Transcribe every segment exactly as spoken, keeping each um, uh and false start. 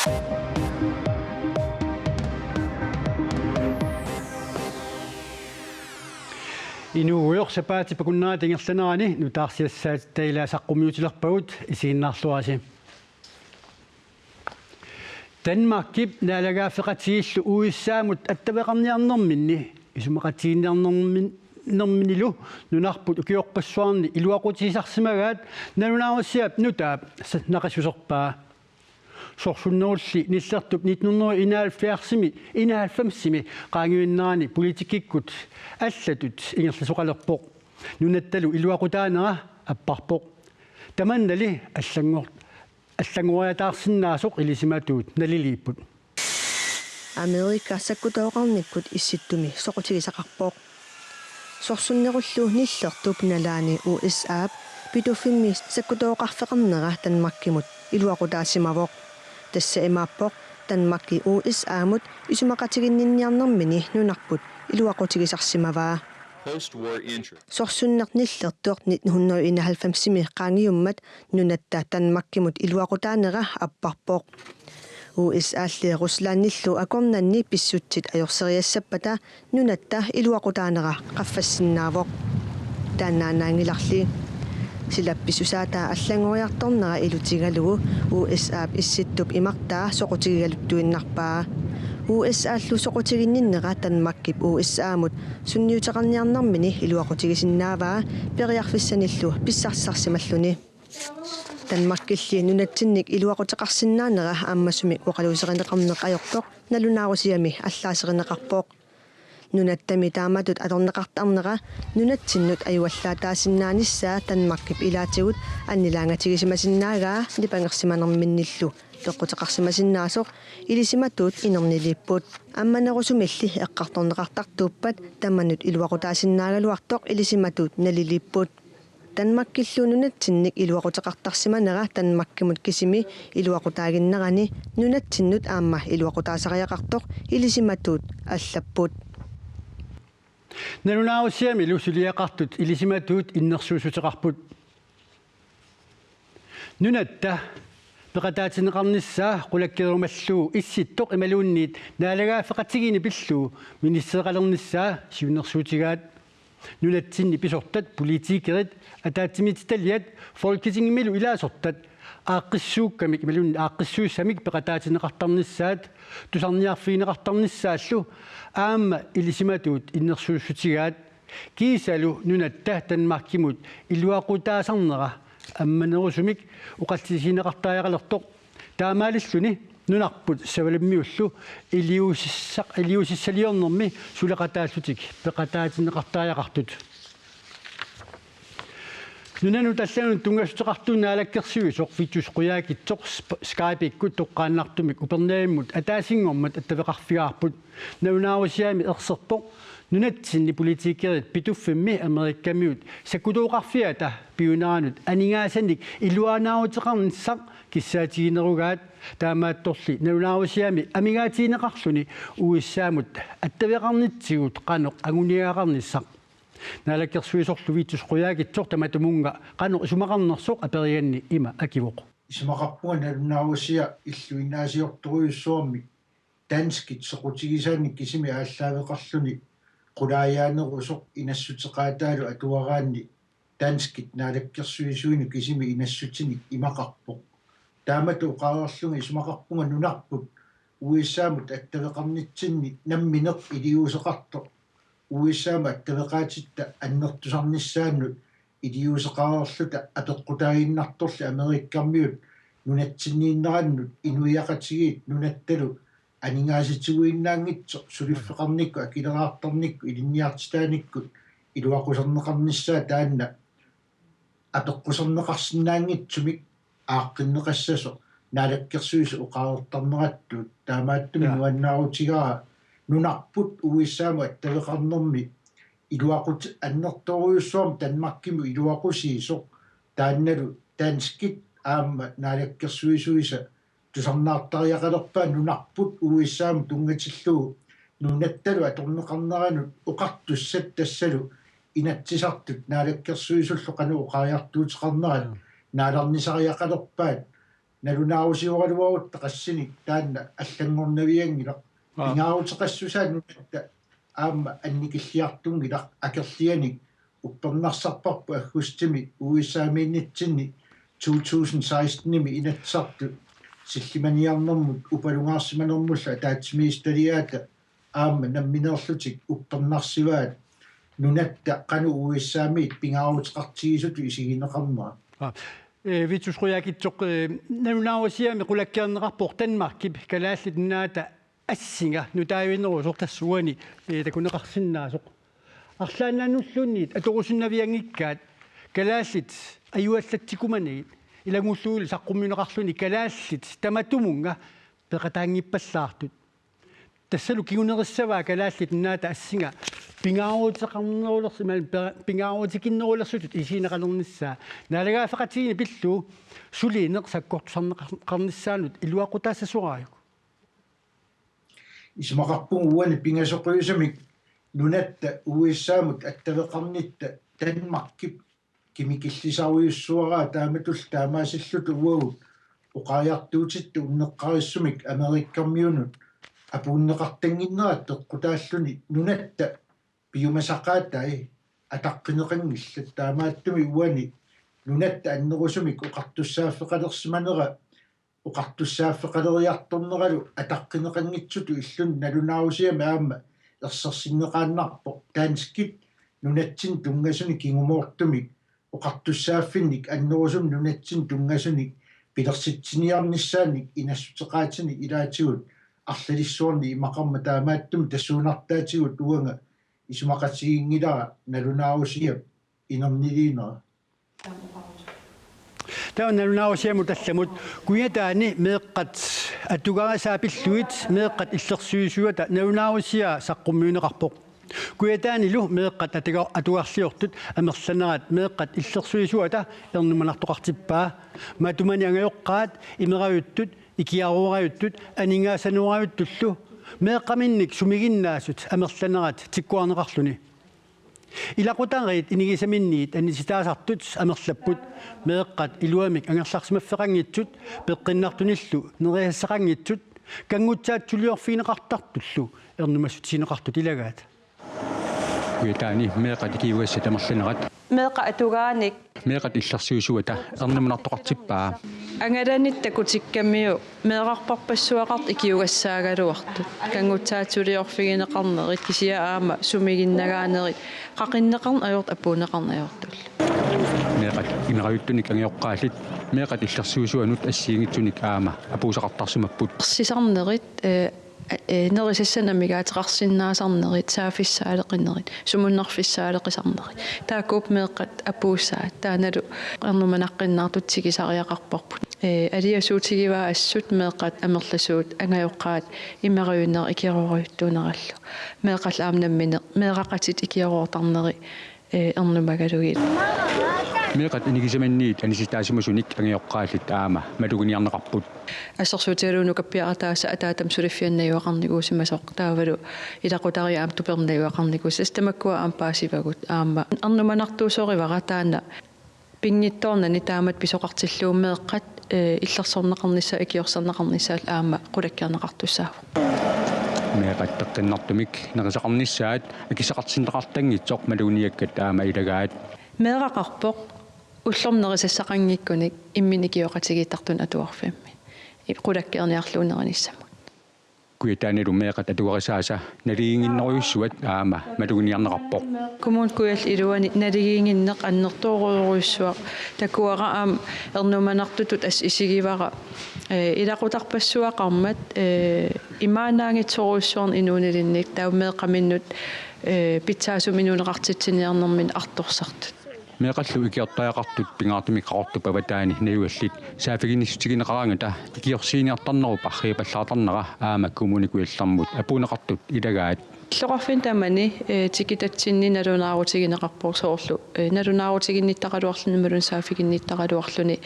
Inuugujoq sapaatip akunnerata ingerlanerani nutaarsiassaatitta ilaa saqqummiutilerpagut, isiginnaarluarisi. Danmarkip naalagaaffeqatigiillu U S A-mut attaveqarniarnerminni isumaqatigiinniarnermin-, -nerminilu nunarput ukiorpassuarni iluaqutigisarsimagaat nalunaarusiap nutaap sa-, naqissuserpaa. Sorsunnerulli nillertup nitten hundrede enoghalvfjerdsimi, enoghalvfemsimi qaangiunnerani politikkikkut allatut ingerlasoqalerpoq. Nunattalu iluaqutaanera apparpoq. Tamannali allanngor-, allanngoriataarsinnaasoq ilisimatuut naliliipput. Amerika sakkutooqarnikkut Issittumi soqutigisaqarpoq. Sorsunnerullu nillertup nalaani U S A-p Pituffimmi sakkutooqarfeqarnera Danmarkimut iluaqutaasimavoq. Tassa imaappoq Danmarki U S A-mut isumaqatiginninniarnermini nunarput iluaqutigisarsimavaa. Post-war interest. Sorsunneq nillertoq nitten hundrede enoghalvfemsimi qaangiummat nunatta Danmarkimut iluaqutaanera apparpoq. U S A-lli Ruslandillu akornanni pissutsit ajorseriassappata nunatta iluaqutaanera qaffassinnaavoq. Taannaannaanngilarli. Silap pissusaataa allanngoriartornera ilutigalugu U S A-p Issittup imartaa soqutigigaluttuinnarpaa. U S A-llu soqutiginninnera Danmarkip U S A-mut sunniuteqarniarnermini iluaqutigisinnaavaa periarfissanillu pissarsisarsimalluni. Danmarkilli nunatsinnik iluaquteqarsinnaanera ammasumik oqaluuserineqarneq ajortoq nalunaarusiami allaaserineqarpoq. Nunattami taamatut atorneqartarnera nunatsinnut ajuallaataasinnaanissaa Danmarkip ilaatigut annilaangatigisimasinnaavaa nipangersimanerminnillu peqquteqarsimasinnaasoq ilisimatuut inerniliipput. Ammanerusumilli eqqartorneqartartuuppat tamanut iluaqutaasinnaagaluartoq ilisimatuut naliliipput. Danmarkillu nunatsinnik iluaquteqartarsimanera Danmarkimut kisimi iluaqutaaginnerani nunatsinnut aamma iluaqutaasariaqartoq ilisimatuut allapput. Nalunaarusiamilu suliaqartut ilisimatuut innersuussuteqarput. Nunatta peqataatinneqarnissaa qulakkeerumallugu Issittoq imaluunniit naalagaaffeqatigiinni pillugu ministereqalernissaa siunnersuutigaat. Nunatsinni pisortat, politikerit, ataatsimiititaliat, Folketingimilu ilaasortat aaqqissuukkamik imaluunniit aaqqissuussamik peqataatinneqartarnissaat tusarniarfigineqartarnissaallu aamma ilisimatuut innersuussutigaat. Kiisalu nunatta Danmarkimut iluaqutaasarnera ammanerusumik oqallisigineqartariaqalertoq. Taamaalilluni nunarput savalimmiullu iliuusissa-, iliuusissaliornermi suleqataallutik peqataatinneqartariaqartut. Nunanut allanut tunngassuteqartuup naalakkersuisoq Vittus Qujaukitsoq Sp-, Skype-ikkut toqqaannartumik Upernavimmut ataasinngormat attaveqarfigaarput. Nalunaarusiami erserpoq nunatsinni politikerit Pituffimmi Amerikamiut sakkutooqarfiata piuneranut aningaasanik iluanaaruteqarnissaq kissaatiginerugaat, taamaattorli nalunaarusiami amigaatigineqarluni U S A-mut attaveqarnitsigut qanoq anguniagaqarnissaq. Naalakkersuisorlu Vittus Qujaukitsoq tamatumunnga qanoq isumaqarnersoq aperiganni ima akivoq: Isumaqarpunga nalunaarusiaq illuinnaasiortorujussuarmik danskit soqutigisaanik kisimi aallaaveqarluni qulaajaanerusoq inassuteqaataalu atuaraanni danskit naalakkersuisuinut kisimi inassutinik imaqarpoq. Taamatut oqareerlunga isumaqarpunga nunarput U S A-mut attaveqarnitsinni nammineq iliuuseqartoq U S A-mut attaveqaatitta annertusarnissaannut iliuuseqareerluta apeqqutaaginnartorli Amerikamiut nunatsinniinnerannut inuiaqatigiit nunattalu aningaasatiguinnaanngitsoq suliffeqarnikkut akileraartarnikkut ilinniartitaanikkut iluaquserneqarnissaa taanna apeqquserneqarsinnaanngitsumik aaqqinneqassasoq naalakkersuisut oqareertarnerattut. Taamaattumik Ja. nuannaarutigaara nunarput U S A-mut attaveqarnermi iluaqut-, annertoorujussuarmik Danmarkimut iluaqusiisoq taannalu danskit aamma naalakkersuisuisa tusarnaartariaqalerpaat nunarput U S A-mut tunngatillugu nunattalu atorneqarneranut oqartussat tassalu Inatsisartut naalakkersuisullu qanoq oqariartuuteqarnerat Mm. naalernisariaqalerpaat nalunaarusioraluarutta qassinik taanna allanngornavianngilaq. Aa. Pingaaruteqassusaa nunatta aamma annikilliartunngilaq, akerlianik uppernarsarparput aggustimi U S A-miinnitsinni to tusind seksten-imi Inatsisartut sillimaniarnermut upalungaarsimanermullu ataatsimiititaliaata aamma nammineerlutik uppernarsivaat nunatta qanoq U S A-miit pingaaruteqartigisutut isigineqarnera. Aa, eh, Vittus Qujaukitsoq, eh, nalunaarusiami qulakkeerneqarpoq Danmarkip Kalaallit Nunaata assinga nutaaviginerusoq tassa uani, eh, takuneqarsinnaasoq. Arlaannanulluunniit atorusunnavianngikkaat kalaallit ajuallatsikumanagit, ilanngullugulu saqqummiunneqarluni kalaallit tamatumunnga peqataanngippallaartut. Tassalu kingunerissavaa Kalaallit Nunaata assinga pingaaruteqarnerulersi-, imaluunniit pe-, pingaarutikinnerulersutut isigineqalernissaa. Naalagaaffeqatigiinni pillugu sulineq sakkortusarneqar-, qarnissaanut iluaqutaassasoraajuk? Isumaqarpunga uani pingasoqiusumik nunatta U S A-mut attaveqarnitta Danmarkip kimikillisarujussuaraa taamatullu taamaasilluta uagut oqariartuutitta unneqqarissumik Amerikamiunut apuunneqartannginnerat peqqutaalluni nunatta piumasaqaatai ataqqineqanngillat. Taamaattumik uani nunatta annerusumik oqartussaaffeqalersimanera oqartussaaffeqaleriartorneralu ataqqineqanngitsutut illuni nalunaarusiami aamma ersersinneqaannarpoq danskit nunatsinni tunngasunik kingumoortumik oqartussaaffinnik annerusumik nunatsinni tunngasunik pilersitsiniarnissaannik inassuteqaatinik ilaatigut arlalissuarnik imaqarmat. Taamaattumik tassuunartaatigut uanga isumaqatiginngilara nalunaarusiap inerniliinera. Taava nalunaarusiamut allamut Kujataani meeqqat atugarisaa pillugit meeqqat illersuisuata nalunaarusiaa saqqummiunneqarpoq. Kujataanilu meeqqat atuga-, atugarliortut amerlanerat meeqqat illersuisuata ernumanartoqartippaa. Matumani angajoqqaat imerajuttut, ikiaroorajuttut, aningaasanoorajuttullu meeqqaminnik sumiginnaasut amerlanerat tikkuarneqarluni. Ilaqutariit inigisaminniit anisitaasartut amerlapput, meeqqat iluamik angerlarsimaffeqanngitsut, peqqinnartunillu nerisassaqanngitsut, kanngutsaatsuliorfigineqartartullu ernumassutigineqartut ilagaat. Kujataani meeqqat ikiugassat amerlanerat. Meeqqat atugaanik. Meeqqat illersuisuata ernumanartoqartippaa. Angalanitta takutikkamiuk meerarpassuaqartut ikiugassaagaluartut. Kanngutsaatsuliorfigineqarnerit kisianni aamma sumiginnagaanerit qaqinneqarneq ajortut apuunneqarneq ajortullu. Meeqqat imerajuttunik angajoqqaallit meeqqat illersuisuanut assigiinngitsunik aamma apuussaqartarsimapput. Sisarnerit, eh, eh, nerisassanik amigaateqarsinnaasarnerit, saaffissaaleqinerit, sumunnarfissaaleqisarnerit. Taakkuupput meeqqat apuussaat, taannalu ernumanaqqinnaartut tigusariaqarparput. Eh, aliasuutigivaa assut meeqqat amerlasuut angajoqqaat imerajunerat ikiaroorujuttuunerallu. Meeqqat aamma nammineq meeraqatit ikiaroortarneri eh, ernumagalugit. Meeqqat inigisaminniit anisitaasimasunik angajoqqaallit aamma maluginiarneqarput. Assersuutigalugu nukappiaraq ataaseq ataatama suliffianut najugaqarnikuusimasoq taavalu ilaqutariit aamma tupernaviit najugaqarnikuusimasoq tassa tamakkua aamma paasivagut aamma ernumanartuusorivara taanna pinngitsoornani taamatut pisoqartillugu meeqqat, eh, illersorneqarnissaat ikiorserneqarnissaat aamma qulakkeerneqartussaavoq. Meeqqat peqqinnartumik nerisaqarnissaat akissaqartinneqartanngitsoq maluginiakkat aamma ilagaat. Meeraqarpoq ullormut nerisassaqanngikkunik imminut ikioqatigiittartunik atuarfimmi. Qulakkeerniarlugu nerinissamut. Kujataanilu meeqqat atugarisaasa naligiinnginnerujussuat aamma maluginiarneqarpoq. Kommune Kujalleq iluani naligiinnginneq annertoorujussuaq takuara aamma ernumanartutut assut isigivara, eh, ilaqutarpassuaqarmat, eh, imaannaanngitsorujussuarnik inuunilinnik taava meeqqaminnut, eh, pitsaasumik inuuneqartitsiniarnerminni artorsartut. Meeqqallu ikiortariaqartut pingaartumik Qaqortup avataani najugallit saaffiginnissutigineqaraangata ikiorsiiniartarnerup arriippallaartarnera aamma Kommune Kujallermut apuunneqartut ilagaat. Illoqarfinni tamani, eh, tikitatsinni nalunaarutigineqarpoq soorlu, eh, nalunaarutiginnittaraluarluni imaluunniit saaffiginnittaraluarluni,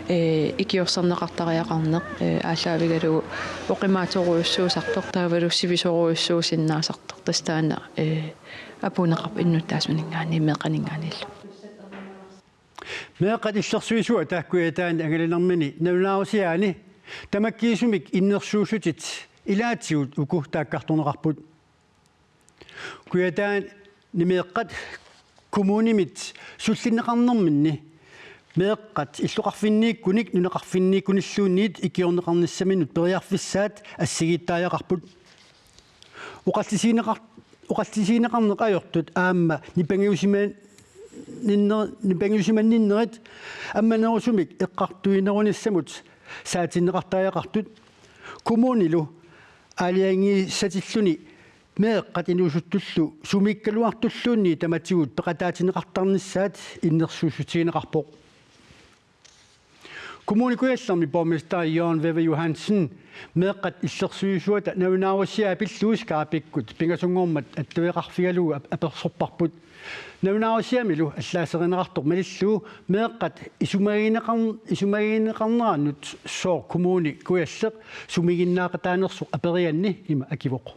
eh, ikiorserneqartariaqarneq, eh, aallaavigalugu oqimaatorujussuusartoq taavalu sivisoorujussuusinnaasartoq. Tassa taanna, eh, apuunneqarpoq innuttaasuninngaanniit meeqqaninngaanniillu. Meeqqat illersuisuata Kujataani angalanermini nalunaarusiaani tamakkiisumik innersuussutit ilaatigut uku taakkartorneqarput. Kujataani meeqqat kommunimit sullinneqarnerminni meeqqat illoqarfinniikkunik nunaqarfinniikkunilluunniit ikiorneqarnissaminut periarfissaat assigiittariaqarput. Oqallisigineqar-, oqallisigineqarneq ajortut aamma nipangiusiman-, ninner-, nipangiusimanninnerit ammanerusumik eqqartuinerunissamut saatinneqartariaqartut. Kommunilu aalajangiisatilluni meeqqat inuusuttullu sumiikkaluartulluunniit tamatigut peqataatinneqartarnissaat innersuussutigineqarpoq. Kommune Kujallermi borgmester Jørgen Wæver Johansen meeqqat illersuisuata nalunaarusiaa pillugu Skype-ikkut pingasunngormat attaveqarfigalugu ap-, apersorparput. Nalunaarusiamilu allaaserineqartoq malillugu meeqqat isumagineqarn-, isumagineqarnerannut sooq Kommune Kujalleq sumiginnaaqataanersoq aperianni ima akivoq.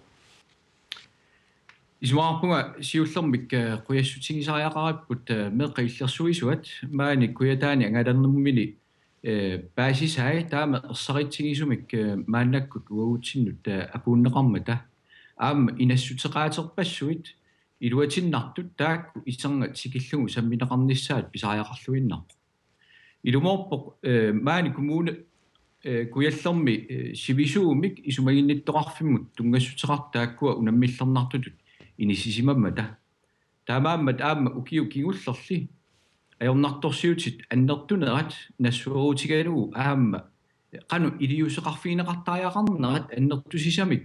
Isumaqarpunga siullermik, eh, qujassutigisariaqaripput, eh, meeqqat illersuisuat maani Kujataani angalanermini, eh, paasisai taama ersaritsigisumik, eh, maannakkut uagutsinnut, eh, apuunneqarmata. Aamma inassuteqaaterpassuit iluatinnartut taakku iternaat tikillugu sammineqarnissaat pisariaqarluinnarpoq. Ilumoorpoq, eh, maani kommune, eh, Kujallermi, eh, sivisuumik isumaginnittoqarfimmut tunngassuteqartut taakkua unammillernartutut inissisimammata. Taamaammat aamma ukiut kingullerni ajornartorsiutit annertunerat nassuerutigalugu aamma qanoq iliuuseqarfigineqartariaqarnerat annertusisamik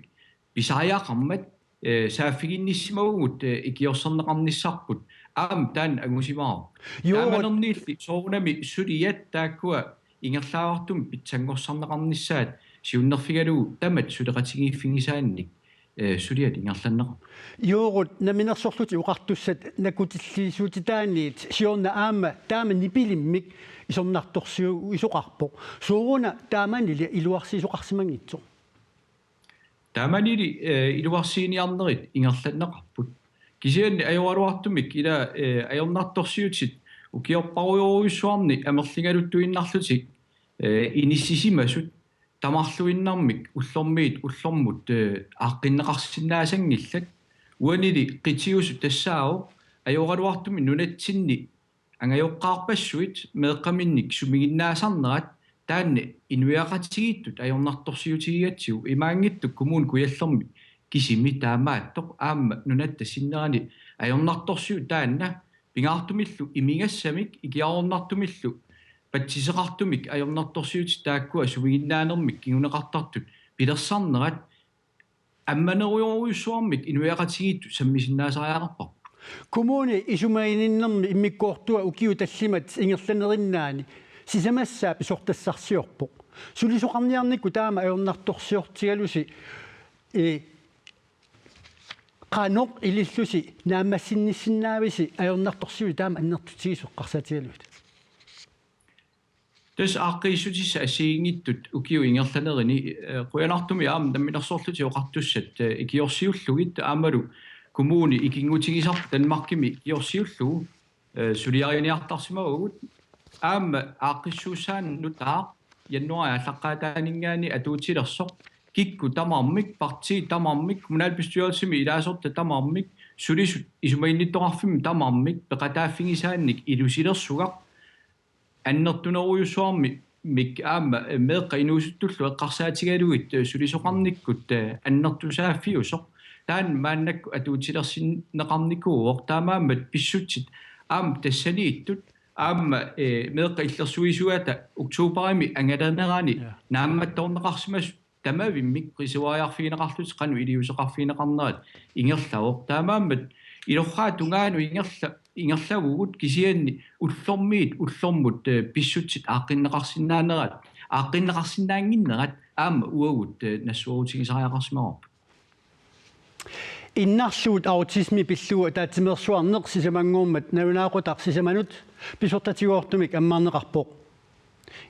pisariaqarmat, eh, saaffiginnissimavugut, eh, ikiorserneqarnissarput aamma taanna angusimaarpoq. Joo. Taamanerniilli soorunami suliat taakkua ingerlaavartumik pitsanngorsarneqarnissaat siunnerfigalugu tamatta suleqatigiiffigisaannik, eh, suliat ingerlanneqarput. Joorut namminersorlutik oqartussat nakutilliissuutitaanniit siorna aamma taama nipilimmik isornartorsiuisoqarpoq. Sooruna taamanili iluarsiisoqarsimanngitsoq? Taamanili, eh, iluarsiiniarnerit ingerlanneqarput. Kisianni ajoraluartumik ila, eh, ajornartorsiutit ukiorparujorujussuarni amerligaluttuinnarlutik, eh, inissisimasut tamarluinnarmik ullormiit ullormut, eh, aaqqinneqarsinnaasanngillat. Uanili qitiusut tassaavoq ajoraluartumik nunatsinni angajoqqaarpassuit meeqqaminnik sumiginnaasarnerat taanna inuiaqatigiittut ajornartorsiutigigatsigu, imaanngitsoq Kommune Kujallermi kisimi taamaattoq, aamma nunatta sinnerani ajornartorsiut taanna pingaartumillu imigassamik ikiaroornartumillu patsiseqartumik ajornartorsiutit taakkua sumiginnaanermik kinguneqartartut pilersarnerat ammanerujorujussuarmik inuiaqatigiittut sammisinnaasariaqarparput. Kommuni isumaginninnermi immikkoortua ukiut tallimat ingerlanerinnaani sisamassaa pisortassarsiorpoq. Sulisoqarniarnikkut taama ajornartorsiortigalusi, eh, qanoq ilillusi naammassinnissinnaavisi ajornartorsiutit taama annertutigisut eqqarsaatigalugit? Tassa aaqqiissutissat assigiinngitsut ukiut ingerlanerini, eh, qujanartumik aamma namminersorlutik oqartussat, eh, ikiorsiullugit aammalu kommuni ikinngutigisarput Danmarkimi ikiorsiullugu, eh, suliariniartarsimavagut. Aamma aaqqissuussaanut nutaaq januaarip aallaqqaataaninngaanniit atuutilersoq, kikkut tamarmik, partiit tamarmik, kommunalbestyrelsimi ilaasortat tamarmik, sulisut isumaginnittoqarfimmut tamarmik peqataaffigisaannik ilusilersugaq annertunerujussuarmik aamma meeqqat inuusuttullu eqqarsaatigalugit, eh, sulisoqarnikkut, eh, annertusaaffiusoq. Taanna maannakkut atuutilersinneqarnikuuvoq, taamaammat pissutsit aamma tassaniittut aamma, eh, meeqqat illersuisuata oktoberimi angalanerani, ja, naammattoorneqarsimasut tamavimmik qisuariarfigineqarlutik qanoq iliuuseqarfigineqarnerat ingerlavoq. Taamaammat ilorraap tungaanut ingerla-, ingerlavugut, kisianni ullormiit ullormut, eh, pissutsit aaqqinneqarsinnaanerat, aaqqinneqarsinnaannginnerat aamma uagut, eh, nassuerutigisariaqarsimavarput. Innarluut autismi pillugu ataatsimeersuarneq sisamanngormat nalunaaqutaq sisamanut pisortatigoortumik ammarneqarpoq.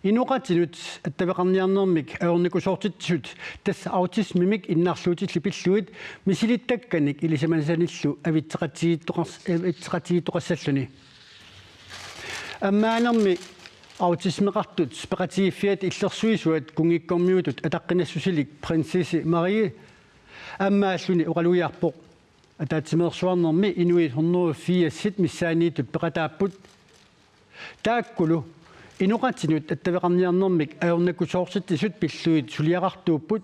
Inoqatinut attaveqarniarnermik ajornakusoortitsisut, tassa autismimik innarluutillit pillugit, misilittakkanik ilisimasanillu avitseqatigiittoqars-, avitseqatigiittoqassalluni. Ammaanermi autismeqartut peqatigiiffiata illersuisuat kunngikkormiutut ataqqinassusilik Prinsesse Marie ammaalluni oqalugiarpoq. Ataatsimeersuarnermi inuit hundrede firsit missaanniittut peqataapput. Taakkulu inoqatinut attaveqarniarnermik ajornakusoortitsisut pillugit suliaqartuupput,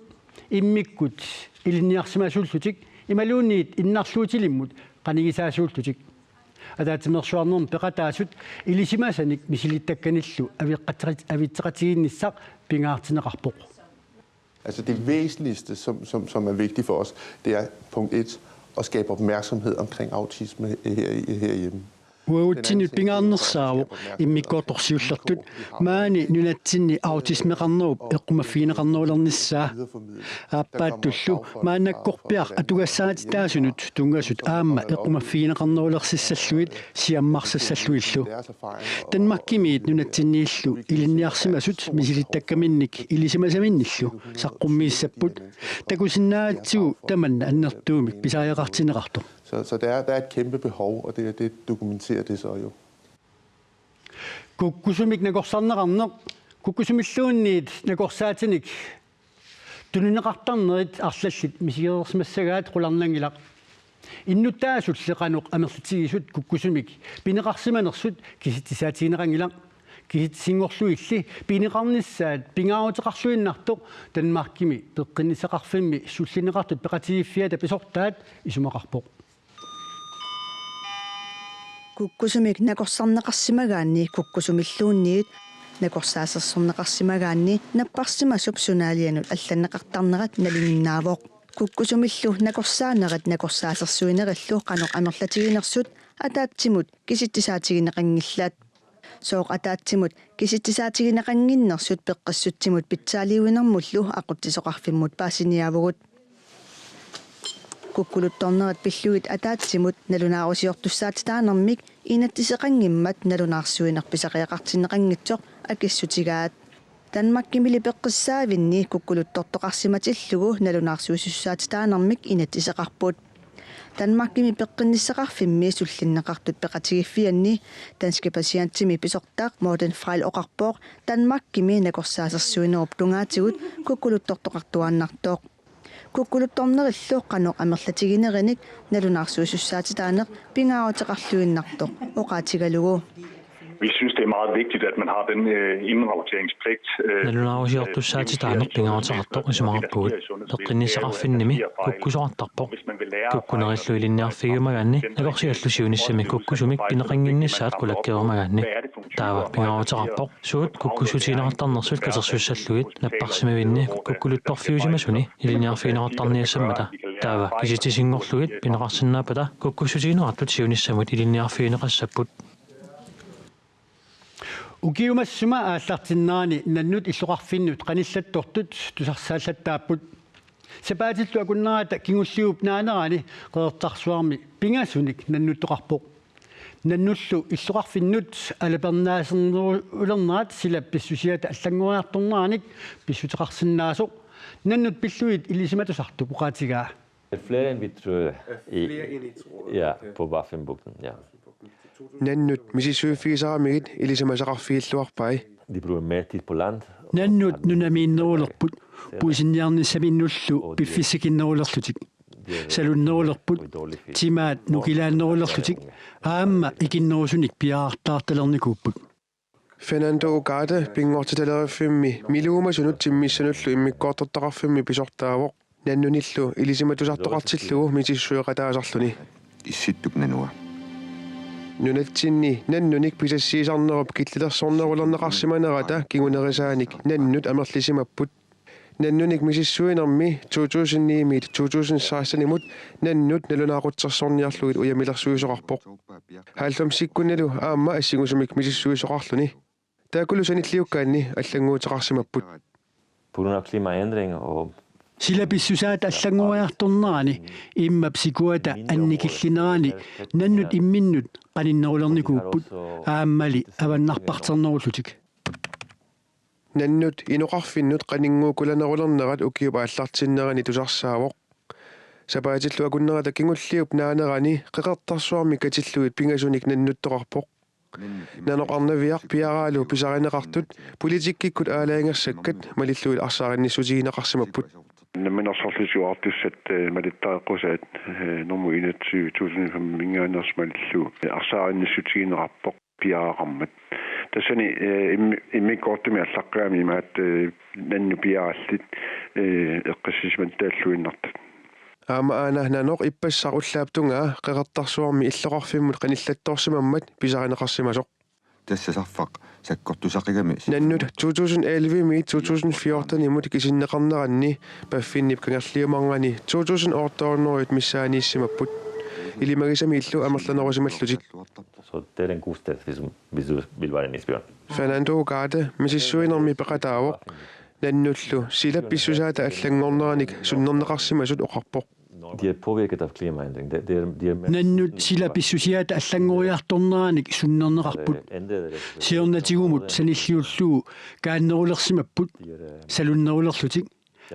immikkut ilinniarsimasuullutik imaluunniit innarluutilimmut qanigisaasuullutik. Ataatsimeersuarnermi peqataasut ilisimasanik misilittakkanillu aviqqatseqat-, avitseqatigiinnissaq pingaartinneqarpoq. Altså det væsentligste, som, som, som er vigtigt for os, det er punkt et, at skabe opmærksomhed omkring autisme her, herhjemme. Uatsinnut pingaarnersaavoq immikkoortorsiullertut maani nunatsinni autismeqarnerup eqqumaffigineqarnerulernissaa. Aappaattullu maannakkorpiaq atugassarititaasunut tunngasut aamma eqqumaffigineqarnerulersissallugit siammarsassallugillu. Danmarkimiit nunatsinniillu ilinniarsimasut misilittakkaminnit ilisimasaminnillu saqqummiissapput. Takusinnaagatsigu tamanna annertuumik pisariaqartinneqartoq. Så, så der, er, der er et kæmpe behov, og det, det dokumenterer det så jo. Kukkusumik nakorsarneqarneq, kukkusumilluunniit nakorsaatinik tunineqartarnerit arlallit misigereersimassagaat qularnanngilaq. Innuttaasulli qanoq amerlatigisut kukkusumik pineqarsimanersut kisitsisaatigineqanngilaq. Kisitsisinngorlugilli pineqarnissaat pingaaruteqarluinnartoq Danmarkimi peqqinnissaqarfimmi sullinneqartut peqatigiiffiata pisortaat isumaqarpoq. Kukkusumik nakorsarneqarsimagaanni kukkusumilluunniit nakorsaasersorneqarsimagaanni napparsimasup sunaalianut allanneqartarnerat nalinginnaavoq. Kukkusumillu nakorsaanerit nakorsaasersuinerillu qanoq amerlatiginersut ataatsimut kisitsisaatigineqanngillat. Sooq ataatsimut kisitsisaatigineqannginnersut peqqissutsimut pitsaaliuinermullu aqutsisoqarfimmut paasiniaavugut. Kukkuluttornerit pillugit ataatsimut nalunaarusiortussaatitaanermik inatsiseqanngimmat nalunaarsuineq pisariaqartinneqanngitsoq akissutigaat. Danmarkimili peqqissaavinni kukkuluttortoqarsimatillugu nalunaarsuisussaatitaanermik inatsiseqarput. Danmarkimi peqqinnissaqarfimmi sullinneqartut peqatigiiffianni Danske Patientimi pisortaq Morten Frejl oqarpoq Danmarkimi nakorsaasersuinerup tungaatigut kukkuluttortoqartuaannartoq. Kukkuluttornerillu qanoq amerlatiginerinik nalunaarsuisussaatitaaneq pingaaruteqarluinnartoq oqaatigalugu. Vi synes, det er meget vigtigt, at man har den øh, indrapporteringspligt. Øh, Nalunaarusiortussaatitaaneq pingaaruteqartoq isumaqarpugut. Peqqinnissaqarfinnimi kukkusoqartarpoq. Kukkunerillu ilinniarfigiumagaanni nakorsigallu siunissami kukkusumik pineqannginnissaat qulakkeerumagaanni. Taava pingaaruteqarpoq suut kukkussutigineqartarnersut katersussallugit napparsimavinni kukkuluttorfiusimasuni ilinniarfigineqartarniassammata. Taava kisitsisinngorlugit pineqarsinnaappata kukkussutigineqartut siunissamut ilinniarfigineqassapput. Ukiumassuma aallartinnerani nannut illoqarfinnut qanillattortut tusarsaallattaapput. Sapaatillu akunnerata kingulliup naanerani Qeqertarsuarmi pingasunik nannuttoqarpoq. Nannullu illoqarfinnut alapernaasernerulernerat sila pissusiata allanngoriartorneranik pissuteqarsinnaasoq nannut pillugit ilisimatusartup oqaatigaa. Flere end vi troede. I, ja, på Baffinbugten, ja. Nannut misissuiffigisaramigit ilisimasaqarfigilluarpai. De bruger mere tid på land. Nannut nunamiinnerulerput puisinniarnissaminnullu piffissakinnerulerlutik. Salunnerulerput timaat nukilaannerulerlutik aamma ikinnerusunik piaartaartalernikuupput. Fernando Ugarte Pinngortitaleriffimmi Miluumasunut Timmissanullu Immikkoortortaqarfimmi pisortaavoq, nannunillu ilisimatusartoqartillugu misissueqataasarluni. Issittup nanua. Nunatsinni nannunik pisassiisarnerup killilersornerulerneqarsimanerata kingunerisaanik nannut amerlisimapput. Nannunik misissuinermi to tusind ni-miit to tusind seksten-imut nannut nalunaaqutsersorniarlugit ujamilersuisoqarpoq. Halvfemsikkunnilu aamma assingusumik misissuisoqarluni. Taakkulu sanilliukkaanni allannguuteqarsimapput. På grund af klimaændring og Sila pissusaata allanngoriartornerani immap sikuata annikillinerani nannut imminnut qaninnerulernikuupput aammali avannarparternerullutik. Nannut inoqarfinnut qaninngukulanerulernerat ukiup aallartinnerani tusarsaavoq. Sapaatillu akunnerata kingulliup naanerani Qeqertarsuarmi katillugit pingasunik nannuttoqarpoq. Nanoq Arnaviaq piaraalu pisarineqartut politikkikkut aalajangersakkat malillugit arsaarinnissutigineqarsimapput. Namminersorlutik Oqartussat, eh, malittareqqusaat, eh, nummer enogtyve to tusind fem-minngaanneersoq malillugu, eh, arsaarinnissutigineqarpoq piareeqqammat. Tassani, eh, immi-, immikkoortumi allaqqagami imaattoq, eh, nannut piarallit, eh, eqqissisimattaalluinnartut. Aamma aana Nanoq ippassaq ullaap tungaa Qeqertarsuarmi illoqarfimmut qanillattoorsimammat pisarineqarsimasoq. Tassa sarfaq sakkortusaqigami. Nannut to tusind elleve-miit to tusind fjorten-imut kisinneqarneranni paffinnip kangerliumarngani to tusind otte hundrede missaaniissimapput. Ilimagisamiillu amerlanerusimallutik. Så det er en god sted hvis, hvis du vil være en isbjørn. Fernando Ugarte misissuinermi peqataavoq. Nannullu sila pissusaata allanngorneranik sunnerneqarsimasut oqarpoq. De er påvirket av klimaendring. De, de er, de er mer- Nannut sila pissusiaata allanngoriartorneranik sunnerneqarput. Siornatigumut sanilliullugu kaannerulersimapput, salunnerulerlutik.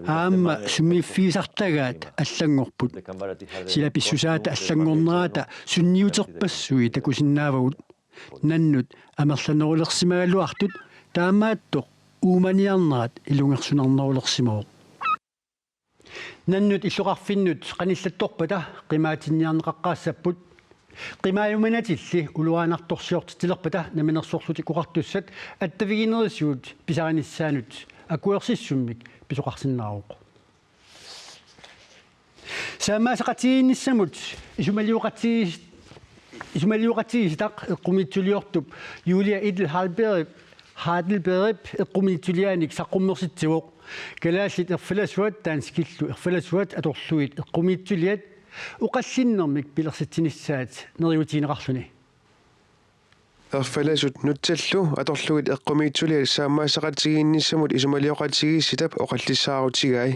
Aamma sumiiffigisartagaat allanngorput. Sila pissusaata allanngornerata sunniuterpassui takusinnaavagut. Nannut amerlanerulersimagaluartut taamaattoq uumaniarnerat ilungersunarnerulersimavoq. Nannut illoqarfinnut qanillattorpata qimaatinniarneqaqqaassapput. Qimaajumanatilli uluaanartorsiortitsilerpata Namminersorlutik Oqartussat attaviginerisigut pisarinissaanut akuersissummik pisoqarsinnaavoq. Saammaasaqatigiinnissamut isumalioqatigiis-, isumalioqatigiissitaq eqqumiitsuliortup Julia Edel Heidelberg, Heidelbergip eqqumiitsuliaanik saqqummersitsivoq. Kalaallit erfalasuat danskillu erfalasuat atorlugit eqqumiitsuliat oqallinnermik pilersitsinissaat neriuutigineqarluni. Erfalasut nutsallu atorlugit eqqumiitsuliat saammaasaqatigiinnissamut isumalioqatigiissitap oqallissaarutigai.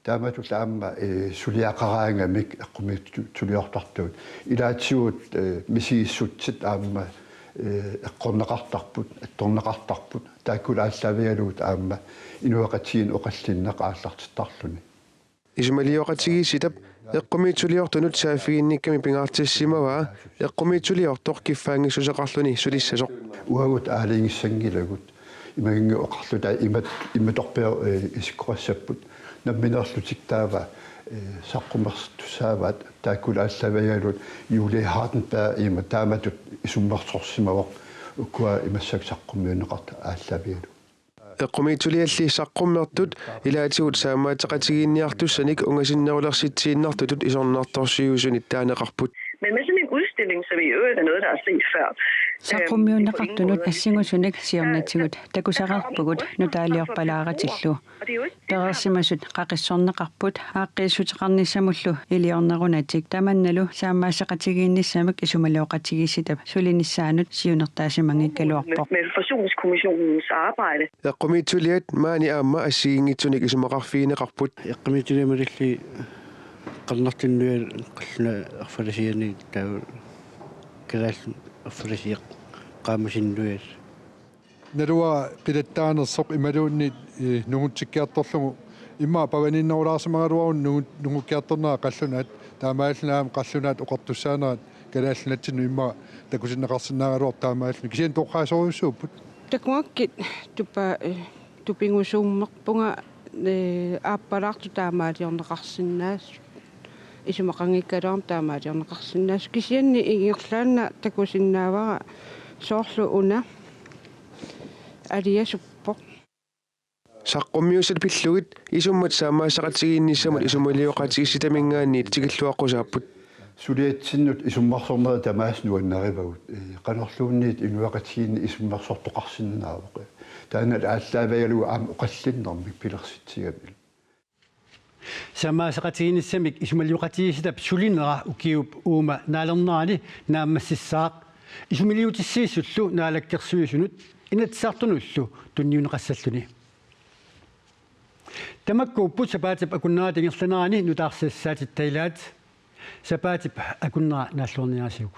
Taamatullu aamma, eh, suliaqaraangamik eqqumiitsuliortartut. Ilaatigut, eh, misigissutsit aamma, eh, eqqorneqartarput, attorneqartarput. Taakkulu aallaavigalugit aamma inuiaqatigiinni oqallinneq aallartittarluni. Isumalioqatigiissitap eqqumiitsuliortunut saaffiginnikkami pingaartissimavaa eqqumiitsuliortoq kiffaanngissuseqarluni sulissasoq. Uagut aalajangissanngilagut. Imaanngilaq oqarluta imat-, imatorpiaq, eh, isikkoqassapput. Nammineerlutik taava, eh, saqqummertussaavaat taakkulu aallaavigalugit Julie Hardenberg ima taamatut isummersorsimavoq ukua imassak saqqummiunneqartut aallaavigalugit. Eqqumiitsulialli saqqummertut ilaatigut saammaasaqatigiinniartussanik ungasinnerulersitsiinnartutut isornartorsiuisunit taaneqarput. Men med sådan en udstilling, som i øvrigt er noget, der er set før, Saqqummiunneqartunut assigusunik siornatigut takusaqarpugut nutaaliorpalaaratillu. Pereersimasut qaqissorneqarput aaqqiissuteqarnissamullu iliornerunatik tamannalu saammaasaqatigiinnissamik isumalioqatigiissitap sulinissaanut siunertaasimanngikkaluarpoq. Med Forsoningskommissionens arbejde. Eqqumiitsuliat maani aamma assigiinngitsunik isumaqarfigineqarput. Eqqumiitsuliat malillugit Qallunaat Nunaat qallunaat erfalasianik taava kalaallit erfalasiat qaammatit nunaat. Naluara qilattaanersoq imaluunniit, eh, nungutsikkiartorlugu immaqa pavaninnerulaarsimagaluaruni nungu-, nungukkiartornera qallunaat taamaalilluni aamma qallunaat oqartussaanerat Kalaallit Nunatsinnut immaqa takusinneqarsinnaagaluartoq taamaalilluni kisianni toqqaasorujussuupput. Takugakkit tupa-, eh, tupigusuummerpunga, eh, aappalaartut taamaaliorneqarsinnaasut. Isumaqanngikkaluarmat taamaaliorneqarsinnaasut. Kisianni ingerlaannaq takusinnaavara soorlu una aliasuppoq. Saqqummiussat pillugit isummat saammaasaqatigiinnissamut isumalioqatigiissitaminngaanniit tikilluaqqusaapput. Suliatsinnut isummersornerit tamaasa nuannarivagut. Eh, qanorluunniit inuiaqatigiinni isummersortoqarsinnaavoq. Taanna aallaavigalugu aamma oqallinnermik pilersitsigamik. Saammaasaqatigiinnissamik isumalioqatigiissitap sulinera ukiup uuma naalernerani naammassissaaq. Isumaliutissiisullu Naalakkersuisunut Inatsisartunullu tunniunneqassalluni. Tamakkuupput sapaatip akunnerata ingerlanerani nutaarsiassaatit, ilaat sapaatip akunnera naalluarniarisiuk.